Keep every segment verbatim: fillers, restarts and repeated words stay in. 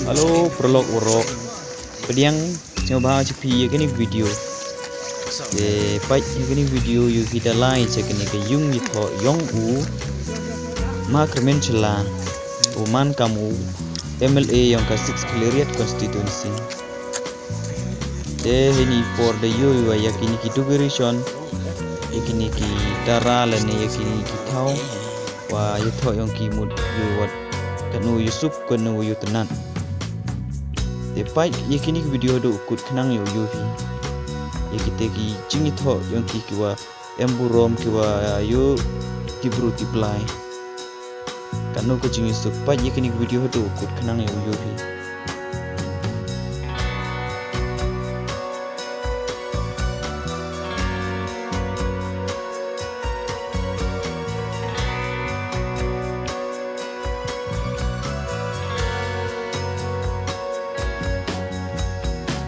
Hello, paralok waroh. Pdiang sngewbha sha phi ïa kane ka video. Te peit ïa kane ka video ïohi da lai sha kane ka ïung ïathoh ïong u Ma Kyrmen Shylla, u man kam u M L A ïong ka six Khliehriat constituency. Te heini por da ïohi wa ïa kine ki decoration, ïa kine ki dara lane ïa kine ki thaw wa ïathoh ïong ki mut ïohi wat katno ïasuk, katno ïatynnad. Te peit ïa kine ki video haduh kut khnang ïoh ïohi ïa kite ki jingïathoh ïong ki, ki wa em burom, ki wa ïoh ki bru ti blai. Katno ka jingïasuk, peit ïa kine ki video haduh kut khnang ïoh ïohi.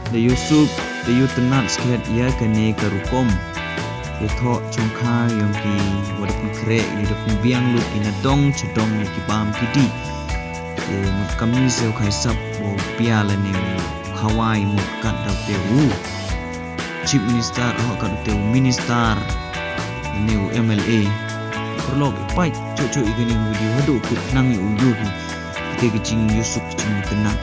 Da ïasuk, da ïatynnad skhet ïa kane ka rukom ïathoh chongkha ïong ki wa da pynkhreh, ïa da pynbiang lut ki na dong cha dong ïa ki bam ki dih. Te mut kam ni seh u khaisap u pia lane u khawai mut kat da u te u Chief Minister, oh kat da u te u Minister lane u M L A. Paralok peit, chok chok ïa kane ka video haduh kut khnang ïoh ïohi ïa kite ki jingïasuk ki jingïatynnad.